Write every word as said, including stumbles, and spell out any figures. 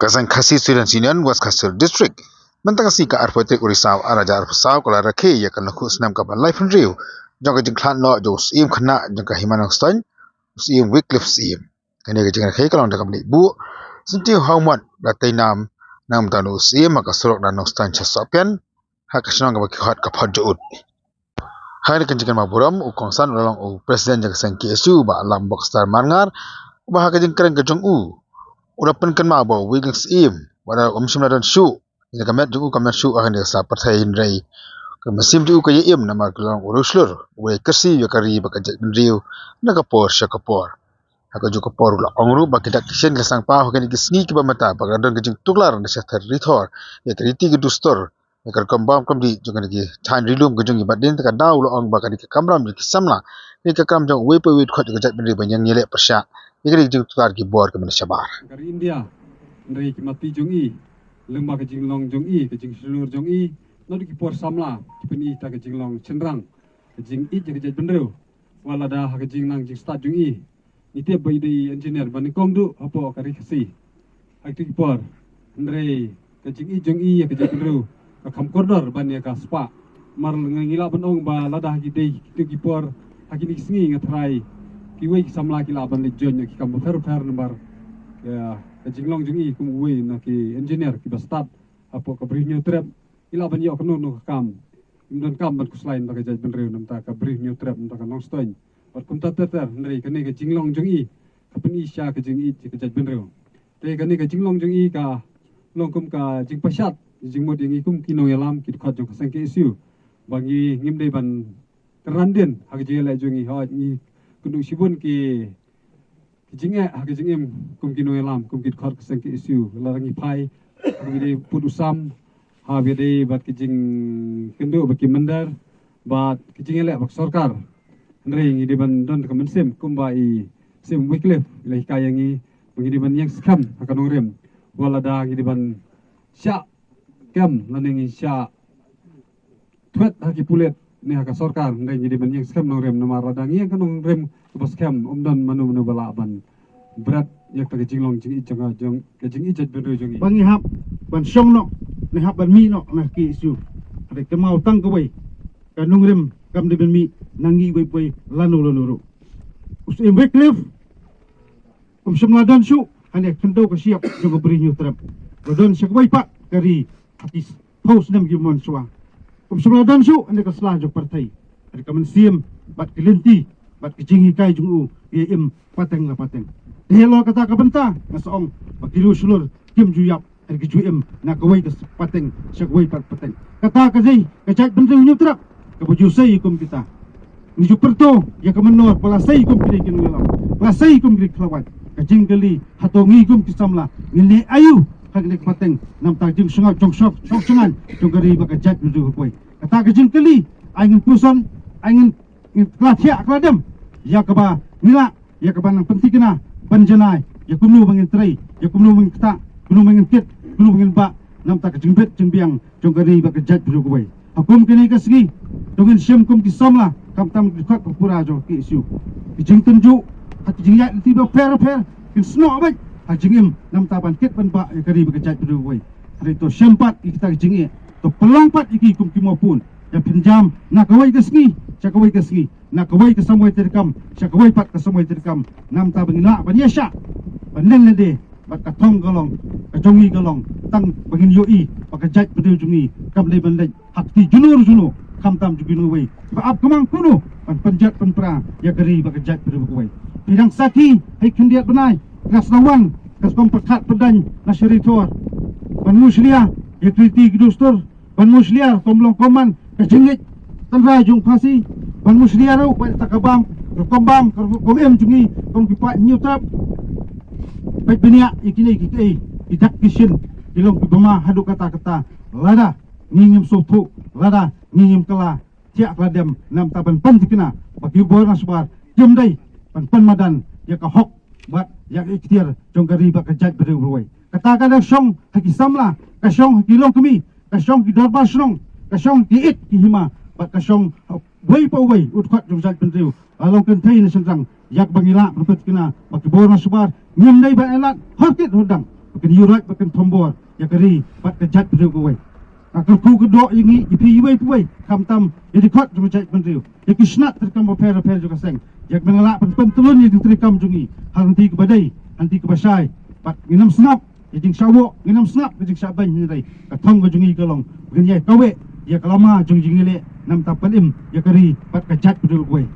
Ka seng Khasi Students Union West Khasi Hills District mynta ka sngi ka arphew tarik u Risaw ar hajar arphew saw ka la rakhe ïa ka lyngkhuh snem kaba laiphew hynriew jong ka jingkhlad noh jong u Syiem Khynnah jong ka Hima Nongstoiñ, u Syiem Wycliffe Syiem. Kane ka jingrakhe ka long da ka bynta buh syntiew hawmot da tei nam na ka bynta u Syiem ha ka surok na Nongstoiñ sha Sohpian ha ka shnong kaba ki khot ka Phot Jahud. Ha kane ka jingkynmaw burom u kongsan u la long u president jong ka seng K S U Bah Lam Bokstar Marngar, uba ha ka jingkren ka jong u u la pynkynmaw ba u Wycliffe Syiem wat la um shym la don shuh ïa ka met jong u ka met shuh ha kane ka sla pyrthei, hynrei ka mynsiem jong u ka ïa im namar ka long u riewshlur uba ïa kyrsiew ïa ka ri bad ka jaitbynriew na ka por sha ka por. Ha kajuh ka por u la ong ruh ba ki dak ki shin ki la sngewpaw ha kine ki sngi kiba mynta ba ka don ka jingtuklar na shathar rithor ïa ka riti ka dustur ïa ka rukom bam kam dih jong kane ki thaiñ ri lum ka jong ngi. Bad hadien kata ka daw u la ong ba kane ka kamram jong ki samla, kane ka kam jong uwei pa uwei u dkhot jong ka jaitbynriew ban ïeng ïaleh pyrshah ïa kane ka jingtuklar ki bor kiba na shabar. Ka ri India, hynrei ki mati jong i, lyngba ka jinglong jong i, ka jingshlur jong i, naduh ki por samla ki pyni ïa ka jinglong shynrang, ka jingïeit ïa ka jaitbynriew. Wat lada ha ka jingnang jingstad jong i, ngi tip ba i dei engineer ba nyngkong duh hapoh ka ri Khasi ha kito ki por, hynrei ka jingïeit jong i ïa ka jaitbynriew ka kham kordor ban ïa ka spah. Namar ngi lah ban ong ba lada ha ki dei kito ki por, ha kine ki sngi nga tharai kiwei ki samla ki lah ban leit join ïa ki kam bapher bapher namar ïa ka jinglong jong i kum uwei na ki engineer kiba stad hapoh ka Bri Hynñiewtrep. I lah ban ïoh kano kano ka kam. Im don kam ban khuslai na ka jaitbynriew na bynta ka Bri Hynñiewtrep, na bynta ka Nongstoiñ bad kumta ter ter, hynrei kane ka jinglong jong i ka pyni sha ka jingïeit ka jaitbynriew. Te kane ka jinglong jong i ka long kum ka jingpashat jingmut ïa ngi kum ki nongïalam ki dkhot jong ka seng K S U ba ngi ngim dei ban kyrdan dien ha ka jingïaleh jong ngi. Hooid, ngi kynduh shibun ki ki jingeh ha ka jingim kum ki nongïalam, kum ki dkhot ka seng K S U, lada ngi phai ha kaba dei pud u sam, ha kaba dei bad ki jingkynduh bad ki mynder bad ki jingïaleh bad ka sorkar. Hynrei ngi dei ban don ka mynsiem kumba i Syiem Wycliffe i la hikai ïa ngi ba ngi dei ban ïeng skhem ha ka nongrim. Wat lada ngi dei ban shah kem lane ngi shah thwet ha ki pulit ne ha ka sorkar, hynrei ngi dei ban ïeng skhem nongrim namar lada ngi ïeng ka nongrim kaba skhem, ym don mano mano ba lah ban bret ïa ka jinglong jingïeit jong ka, jong ka jingïeit jaitbynriew jong ngi. Ba ngi hap ban shong noh ne hap ban mih noh na K S U. Hynrei kynmaw tang kawei, ka nongrim kam dei ban mih na ngi uwei pa uwei lano lano ruh. U Syiem Wycliffe um shym la don shuh hane khyndew ka shyiap jong ka Bri Hynñiewtrep. La don sha kawei pat ka ri ha ki phew snem ki mon shuwa. Um shym la don shuh hane ka sla jong pyrthei. Hane ka mynsiem bad ka lynti bad ka jinghikai jong u ïa im pateng la pateng. Te halor kata ka bynta nga sa ong ba ki riewshlur kim ju ïap, hynrei ki ju im na kawei ka pateng sha kawei pat pateng. Kata ka dei ka jaitbynriew Hynñiewtrep kaba ju sei kum kita. Ngi ju pyrto ïa ka mynnor ba la sei kum ki dei ki nongïalam, ba la sei kum ki dei ki khlawait. Ka jingkylli, hato ngi kum ki samla ngin leh aïu ha kane ka pateng na bynta ka jingsngew jong shong shong shngaiñ jong ka ri bad ka jaitbynriew kawei. Kata ka jingkylli ai ngin puson, ai ngin, ngin kylla thiah kylla dem ïa kaba ngi lah, ïa kaba nang pynthikna ban janai ïa kumno ba ngin trei, ïa kumno ba ngin ktah, kumno ba ngin kit, kumno ba ngin bah na bynta ka jingbit jingbiang jong ka ri bad ka jaitbynriew kawei. Ha kum kane ka sngi to ngin shim kum ki samla, khamtam ki dkhot ba pura jong ka K S U, ki jingtynjuh ha ki jingïaid lynti bapher bapher kin snoh beit ha jingim na bynta ban kit ban bah ïa ka ri bad ka jaitbynriew kawei. Hynrei to shim pat ïa kita ki jingeh, to pynlong pat ïa ki kum ki mawpun, ïa pynjam na kawei ka sngi sha kawei ka sngi, na kawei ka samoi treikam sha kawei pat ka samoi treikam, na bynta ba ngin lah ban ïashah ban len lade bad ka thong ka long ka jong ngi, ka long tang ba ngin ïohi ba ka jaitbynriew jong ngi kam dei ban leit ha kti juno juno, khamtam jong kino uwei ba ap kmang kumno ban pynjot pynpra ïa ka ri bad ka jaitbynriew kawei. Phi dang sakhi ha ki khyndiat bnai ka sla wan ka skom pyrkhat pyndaiñ na Shirithor ban mushlia ïa ki riti ki dustur, ban mushlia kum long kum man ka jingngeit tynrai jong Khasi, ban mushlia ruh ba ka bam, ka rukom bam, ka rukom im jong ngi kum ki paid Hynñiewtrep. Peit bniah ïa kine ki, ki, ki dak ki shin ki long kiba ma haduh katta katta. Lada ngi ngim sngewthuh, lada ngi ngim kylla thiah kylla dem na bynta ban pynthikna ba ki bor na shabar kim dei ban pynmadan ïa ka hok bad ïa ka ikhtiar jong ka ri bad ka jaitbynriew baroh. Kata ka dei shong ha ki samla, ka shong ha ki longkmie, ka shong ha ki dorbar shnong, ka shong ha ki ïit ki hima bad ka shong ha uwei pa uwei u dkhot jong ka jaitbynriew, la long kynthei ne shynrang, ïa kaba ngi lah ban pynthikna ba ki bor na shabar ngim dei ban ailad hor kit hor dang. Ka kan ïuh rai bad kan thombor ïa ka ri bad ka jaitbynriew kawei. Nga kyrkhu kyrdoh ïa ngi, ïa phi iwei pa iwei, khamtam ïa ki dkhot jong ka jaitbynriew, ïa ki shnat treikam bapher bapher jong ka seng, ïa ka ban lah ban pyntyllun ïa ki treikam jong ngi ha ka lynti kaba dei, ha ka lynti kaba shai. Bad ngin ym sngap ïa ka jingshah woh, ngin ym sngap ïa ka jingshah beiñ, hynrei ka thong ka jong ngi ka long ba ngin ïai kaweh ïa ka lama jong ka jingïaleh, namar ban pynim ïa ka ri bad ka jaitbynriew kawei.